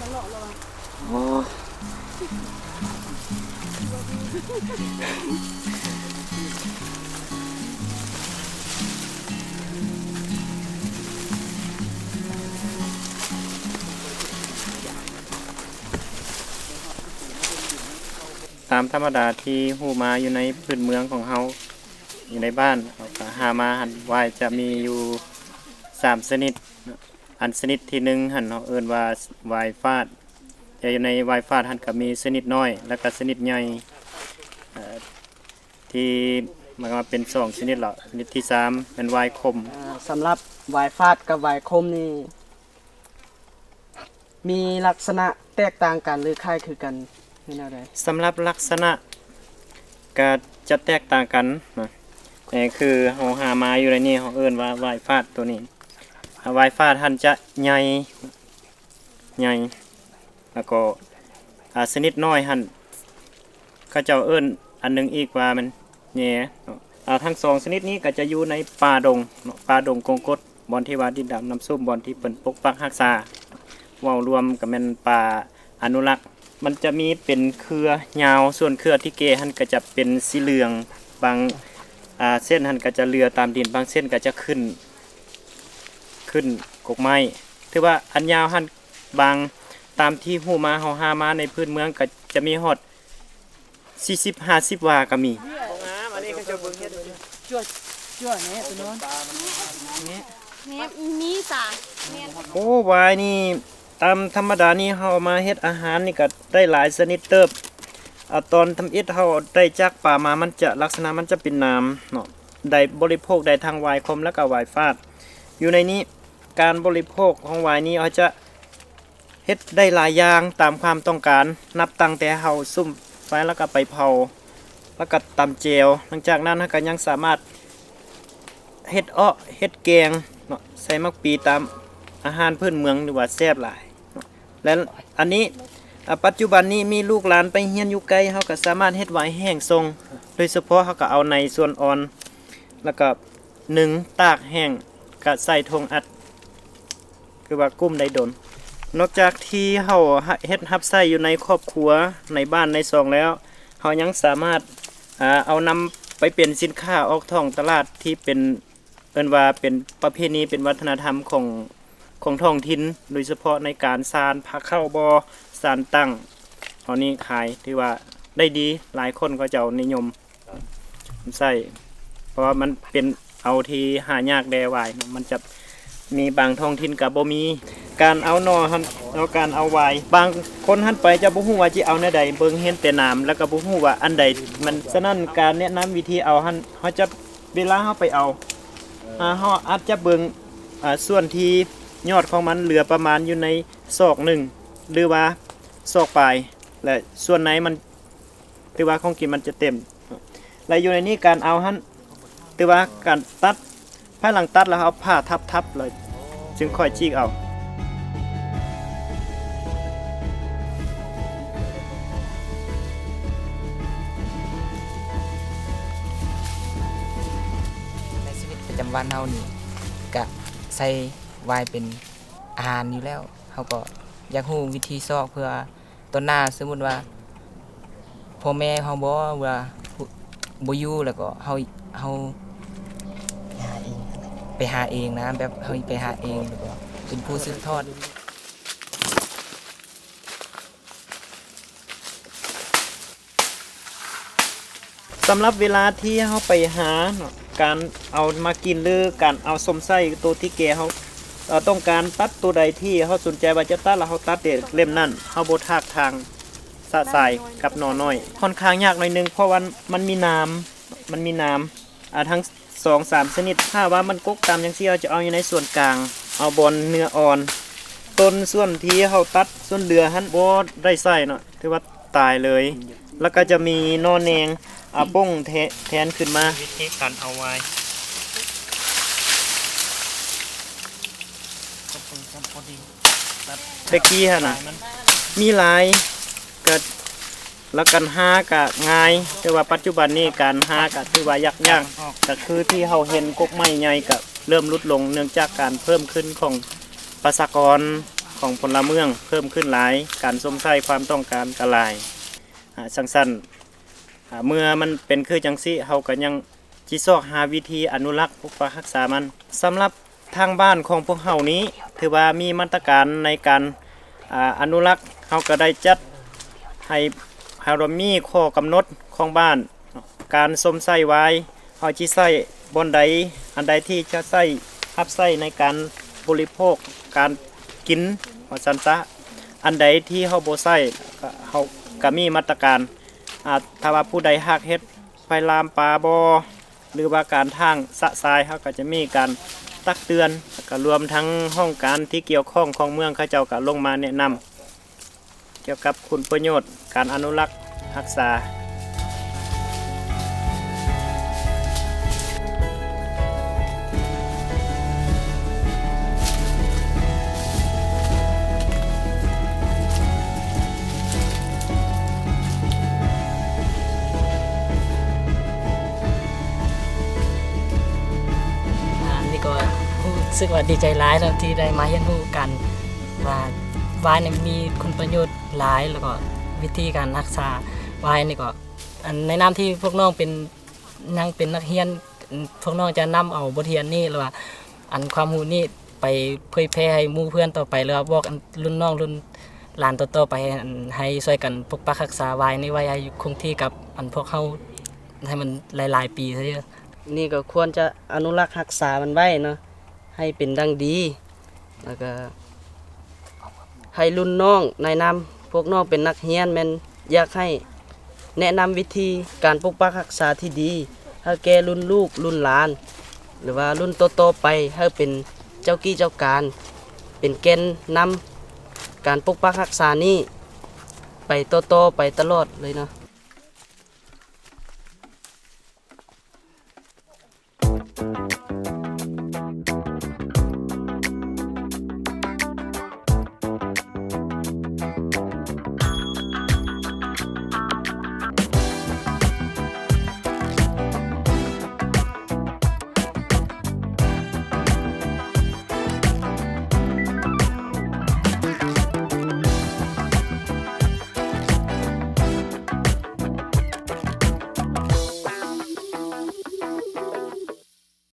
ໂອ້ ຕາມທຳມະດາທີ່ຮູ້ມາຢູ່ໃນພື້ນເມືອງຂອງເຮົາ ຢູ່ໃນບ້ານ ເຮົາກໍຫາມາຫັ້ນ ຫວາຍຈະມີຢູ່ສາມຊະນິດ. ອັນຊະນິດທີໜຶ່ງຫັ້ນ ເຮົາເອີ້ນວ່າຫວາຍຟາດ, ແຕ່ຢູ່ໃນຫວາຍຟາດຫັ້ນກໍມີຊະນິດນ້ອຍ ແລ້ວກໍຊະນິດໃຫຍ່ ເອີ ທີ່ມັນກໍເປັນສອງຊະນິດລະ. ຊະນິດທີສາມແມ່ນຫວາຍຂົມ. ເອີ ສຳລັບຫວາຍຟາດກັບຫວາຍຂົມນີ້ ມີລັກສະນະແຕກຕ່າງກັນ ຫຼື ຄ້າຍຄືກັນ ຄືແນວໃດ? ສຳລັບລັກສະນະກໍຈະແຕກຕ່າງກັນນະ ເອີ ຄືເຮົາຫາມາຢູ່ໃນນີ້ ເຮົາເອີ້ນວ່າຫວາຍຟາດໂຕນີ້. ອາ ຫວາຍຟາດຫັ້ນຈະໃຫຍ່ ໃຫຍ່ ແລ້ວກໍ ອາ ຊະນິດນ້ອຍຫັ້ນ ເຂົາເຈົ້າເອີ້ນອັນໜຶ່ງອີກວ່າແມ່ນແຫຍ່ເນາະ. ອາ ທັງສອງຊະນິດນີ້ກໍຈະຢູ່ໃນປ່າດົງເນາະ, ປ່າດົງກົງກົດ ບ່ອນທີ່ວ່າດິນດຳນ້ຳຊຸ່ມ ບ່ອນທີ່ເພິ່ນປົກປັກຮັກສາ. ເວົ້າລວມກໍແມ່ນປ່າອະນຸລັກ. ມັນຈະມີເປັນເຄືອຍາວ, ສ່ວນເຄືອທີ່ແກ່ຫັ້ນກໍຈະເປັນສີເຫຼືອງ, ບາງ ອາ ເສັ້ນຫັ້ນກໍຈະເຫຼືອຕາມດິນ, ບາງເສັ້ນກໍຈະຂຶ້ນ ຂຶ້ນກົກໄມ້. ຖືວ່າອັນຍາວຫັ້ນ ບາງ ຕາມທີ່ຮູ້ມາ ເຮົາຫາມາໃນພື້ນເມືອງກໍຈະມີຮອດສີ່ສິບ ຫ້າສິບ ຫວ່າກໍມີ. ບໍ່ງາມ ອັນນີ້ເຂົາເຈົ້າເບິ່ງເຮັດຢູ່ນີ້ ຈົວ ຈົວແນ່ຕົວນັ້ນ ແນ່ ແນ່ ມີສາ ແນ່. ໂອ້ ຫວາຍນີ້ ຕາມທຳມະດານີ້ ເຮົາເອົາມາເຮັດອາຫານນີ້ກໍໄດ້ຫຼາຍຊະນິດເຕີບ. ອາ ຕອນທຳອິດເຮົາໄດ້ຈາກປ່າມາ ມັນຈະ ລັກສະນະມັນຈະເປັນໜາມເນາະ, ໄດ້ບໍລິໂພກໄດ້ທັງຫວາຍຂົມ ແລ້ວກໍຫວາຍຟາດ. ຢູ່ໃນນີ້ ການບໍລິໂພກຂອງຫວາຍນີ້ ເຮົາຈະ ເຮັດໄດ້ຫຼາຍຢ່າງຕາມຄວາມຕ້ອງການ, ນັບຕັ້ງແຕ່ເຮົາສຸມໄຟ ແລ້ວກໍໄປເຜົາ ແລ້ວກໍຕຳແຈ່ວ. ຫຼັງຈາກນັ້ນເຮົາກໍຍັງສາມາດເຮັດເອາະ ເຮັດແກງເນາະ, ໃສ່ໝາກປີຕາມອາຫານພື້ນເມືອງ ຖືວ່າແຊບຫຼາຍເນາະ. ແລະ ອັນນີ້ ອາ ປັດຈຸບັນນີ້ມີລູກຫຼານໄປຮຽນຢູ່ໄກ, ເຮົາກໍສາມາດເຮັດຫວາຍແຫ້ງສົ່ງ, ໂດຍສະເພາະເຮົາກໍເອົາໃນສ່ວນອ່ອນ ແລ້ວກໍໜຶ້ງຕາກແຫ້ງ ກະໃສ່ຖົງອັດ ຄືວ່າກຸ້ມໄດ້ດົນ. ນອກຈາກທີ່ເຮົາເຮັດຮັບໃຊ້ຢູ່ໃນຄອບຄົວ ໃນບ້ານໃນຊ່ອງແລ້ວ, ເຮົາຍັງສາມາດ ອາ ເອົານຳໄປເປັນສິນຄ້າອອກທ້ອງຕະຫຼາດ ທີ່ເປັນ ເອີ້ນວ່າເປັນປະເພນີ ເປັນວັດທະນະທຳຂອງ ຂອງທ້ອງຖິ່ນ, ໂດຍສະເພາະໃນການສານພາເຂົ້າບໍ ສານຕັ້ງ ເຮົານີ້ຂາຍ ຖືວ່າໄດ້ດີ, ຫຼາຍຄົນເຂົາເຈົ້ານິຍົມ ໃຊ້ ເພາະວ່າມັນເປັນເອົາທີ່ຫາຍາກແດ່ຫວາຍເນາະ, ມັນຈະມີບາງທ້ອງຖິ່ນກໍບໍ່ມີ. ການເອົາໜໍ່ຫັ້ນ ແລ້ວການເອົາຫວາຍ ບາງຄົນຫັ້ນໄປຈະບໍ່ຮູ້ວ່າຊິເອົາແນວໃດ, ເບິ່ງເຫັນແຕ່ໜາມ ແລ້ວກໍບໍ່ຮູ້ວ່າອັນໃດມັນ. ສະນັ້ນ ການແນະນຳວິທີເອົາຫັ້ນ ເຮົາຈະ ເວລາເຮົາໄປເອົາ ອາ ເຮົາອາດຈະເບິ່ງ ອາ ສ່ວນທີ່ຍອດຂອງມັນເຫຼືອປະມານຢູ່ໃນສອກໜຶ່ງ ຫຼືວ່າສອກປາຍ ແລະ ສ່ວນໃນມັນ ຖືວ່າຂອງກິນມັນຈະເຕັມ ແລະ ຢູ່ໃນນີ້ການເອົາຫັ້ນ ຖືວ່າການຕັດ ພາຍຫຼັງຕັດແລ້ວເຮົາຜ່າທັບໆ ແລ້ວຈຶ່ງຄ່ອຍຈີກເອົາ. ໃນຊີວິດປະຈຳວັນເຮົານີ້ ກະໃຊ້ຫວາຍເປັນອາຫານຢູ່ແລ້ວ, ເຮົາກໍຢາກຮູ້ວິທີຊອກເພື່ອ ຕອນໜ້າ ສົມມຸດວ່າ ພໍ່ແມ່ເຮົາບໍ່ ວ່າ ບໍ່ຢູ່ ແລ້ວກໍເຮົາ ເຮົາ ໄປຫາເອງນະ ແບບເຮົາໄປຫາເອງ ແລ້ວກໍເປັນຜູ້ສືບທອດ. ສຳລັບເວລາທີ່ເຮົາໄປຫາເນາະ ການເອົາມາກິນ ຫຼື ການເອົາຊົມໃຊ້ໂຕທີ່ແກ່ ເຮົາ ເອີ ຕ້ອງການຕັດໂຕໃດທີ່ເຮົາສົນໃຈວ່າຈະຕັດ ແລ້ວເຮົາຕັດແຕ່ເຫຼັ້ມນັ້ນ, ເຮົາບໍ່ຖາກຖາງຊະຊາຍກັບໜໍ່ນ້ອຍ. ຂ້ອນຂ້າງຍາກໜ້ອຍໜຶ່ງ ເພາະວ່າມັນມີໜາມ ມັນມີໜາມ ອາ ທັງສອງສາມຊະນິດ. ຖ້າວ່າມັນກົກຕຳຈັ່ງຊີ້ ເຮົາຈະເອົາຢູ່ໃນສ່ວນກາງ ເອົາບ່ອນເນື້ອອ່ອນ. ຕົ້ນສ່ວນທີ່ເຮົາຕັດ ສ່ວນເຫຼືອຫັ້ນບໍ່ໄດ້ໃຊ້ເນາະ ຖືວ່າຕາຍເລີຍ. ແລ້ວກໍຈະມີໜໍ່ແໜງ ອາ ປົ່ງແທ ແທນຂຶ້ນມາ. ວິທີການເອົາຫວາຍ ແຕ່ກີ້ຫັ້ນນະ ມີຫຼາຍ ກໍ ແລ້ວການຫາກໍງ່າຍ, ແຕ່ວ່າປັດຈຸບັນນີ້ການຫາກໍຖືວ່າຍາກຍາກ, ກໍຄືທີ່ເຮົາເຫັນກົກໄມ້ໃຫຍ່ກໍເລີ່ມຫຼຸດລົງ ເນື່ອງຈາກການເພີ່ມຂຶ້ນຂອງປະຊາກອນ ຂອງພົນລະເມືອງເພີ່ມຂຶ້ນຫຼາຍ, ການຊົມໃຊ້ຄວາມຕ້ອງການກໍຫຼາຍ. ອາ, ຈັ່ງຊັ້ນ, ອາ, ເມື່ອມັນເປັນຄືຈັ່ງຊີ້, ເຮົາກໍຍັງ ຊິຊອກຫາວິທີອະນຸລັກປົກປັກຮັກສາມັນ. ສຳລັບທາງບ້ານຂອງພວກເຮົານີ້ ຖືວ່າມີມາດຕະການໃນການ, ອາ, ອະນຸລັກ. ເຮົາກໍໄດ້ຈັດໃຫ້, ເຮົາໄດ້ມີຂໍ້ກຳນົດຂອງບ້ານ, ການຊົມໃຊ້ວາຍ ເຮົາຊິໃຊ້ບ່ອນໃດ, ອັນໃດທີ່ຈະໃຊ້, ຮັບໃຊ້ໃນການບໍລິໂພກ, ການກິນ ວ່າຊັ້ນຊະ. ອັນໃດທີ່ເຮົາບໍ່ໃຊ້, ກໍ, ເຮົາກໍມີມາດຕະການ. ອາ, ຖ້າວ່າຜູ້ໃດຫາກເຮັດ ໄຟລາມປາບໍ່ ຫຼືວ່າການຖາງຊະຊາຍ, ເຮົາກໍຈະມີການຕັກເຕືອນ, ແລ້ວກໍລວມທັງຫ້ອງການທີ່ກ່ຽວຂ້ອງຂອງເມືອງ ເຂົາເຈົ້າກໍລົງມາແນະນຳກ່ຽວກັບຄຸນປະໂຫຍດການອະນຸລັກຮັກສາ. ອັນນີ້ກໍຮູ້ສຶກວ່າດີໃຈຫຼາຍເນາະ ທີ່ໄດ້ມາຮຽນຮູ້ກັນວ່າຫວາຍນີ້ມີຄຸນປະໂຫຍດຫຼາຍ ແລ້ວກໍວິທີການຮັກສາຫວາຍນີ້ກໍ ອັນໃນນາມທີ່ພວກນ້ອງເປັນ ຍັງເປັນນັກຮຽນ, ພວກນ້ອງຈະນຳເອົາບົດຮຽນນີ້ ຫຼືວ່າອັນຄວາມຮູ້ນີ້ໄປເຜີຍແຜ່ໃຫ້ໝູ່ເພື່ອນຕໍ່ໄປ ຫຼືວ່າບອກອັນລຸ້ນນ້ອງລຸ້ນຫຼານຕໍ່ໆໄປ ອັນໃຫ້ຊ່ວຍກັນປົກປັກຮັກສາຫວາຍນີ້ໄວ້ໃຫ້ຄົງທີ່ກັບອັນພວກເຮົາໃຫ້ມັນຫຼາຍໆປີຊະເດີ. ນີ້ກໍຄວນຈະອະນຸລັກຮັກສາມັນໄວ້ເນາະ ໃຫ້ເປັນດັ່ງດີ ແລ້ວກໍ ໃຫ້ລຸ້ນນ້ອງ ໃນນາມພວກນ້ອງເປັນນັກຮຽນ ແມ່ນຢາກໃຫ້ແນະນຳວິທີການປົກປັກຮັກສາທີ່ດີ ໃຫ້ແກ່ລຸ້ນລູກລຸ້ນຫຼານ ຫຼືວ່າລຸ້ນຕໍ່ໆໄປ ໃຫ້ເປັນເຈົ້າກີ້ເຈົ້າການ ເປັນແກນນຳການປົກປັກຮັກສານີ້ ໄປຕໍ່ໆໄປຕະຫຼອດເລີຍເນາະ.